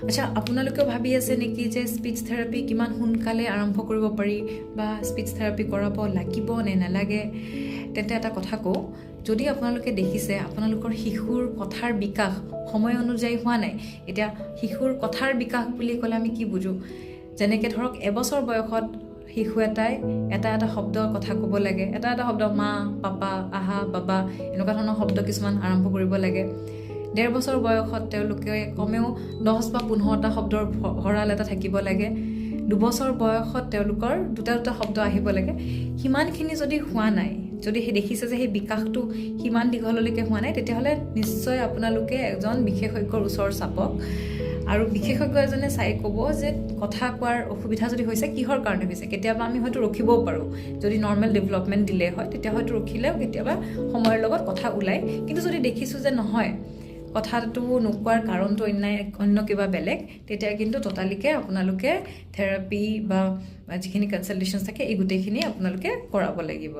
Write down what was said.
আচ্ছা, আপোনালোকেও ভাবি আছে নেকি যে স্পীচ থেৰাপি কিমান সোনকালে আৰম্ভ কৰিব পাৰি বা স্পীচ থেৰাপি কৰাব লাগিব নে নালাগে? তেন্তে এটা কথা কওঁ, যদি আপোনালোকে দেখিছে আপোনালোকৰ শিশুৰ কথাৰ বিকাশ সময় অনুযায়ী হোৱা নাই। এতিয়া শিশুৰ কথাৰ বিকাশ বুলি ক'লে আমি কি বুজোঁ? যেনেকৈ ধৰক, এবছৰ বয়সত শিশু এটাই এটা এটা শব্দৰ কথা ক'ব লাগে, এটা এটা শব্দ, মা, পাপা, আহা, বাবা, এনেকুৱা ধৰণৰ শব্দ কিছুমান আৰম্ভ কৰিব লাগে। 1.5 বছৰ বয়সত তেওঁলোকে কমেও 10 বা 15টা শব্দৰ ভঁৰাল এটা থাকিব লাগে। 2 বছৰ বয়সত তেওঁলোকৰ দুটা দুটা শব্দ আহিব লাগে। সিমানখিনি যদি হোৱা নাই, যদি সেই দেখিছে যে সেই বিকাশটো সিমান দীঘললৈকে হোৱা নাই, তেতিয়াহ'লে নিশ্চয় আপোনালোকে এজন বিশেষজ্ঞৰ ওচৰ চাপক আৰু বিশেষজ্ঞ এজনে চাই ক'ব যে কথা কোৱাৰ অসুবিধা যদি হৈছে, কিহৰ কাৰণে হৈছে। কেতিয়াবা আমি হয়তো ৰখিবও পাৰোঁ। যদি নৰ্মেল ডেভেলপমেণ্ট ডিলে হয়, তেতিয়া হয়তো ৰখিলেও কেতিয়াবা সময়ৰ লগত কথা ওলায়। কিন্তু যদি দেখিছোঁ যে নহয়, কথাটো নোকোৱাৰ কাৰণটো অন্য কিবা বেলেগ, তেতিয়া কিন্তু ততালিকে আপোনালোকে থেৰাপি বা যিখিনি কনচালটেশ্যন থাকে, এই গোটেইখিনি আপোনালোকে কৰাব লাগিব।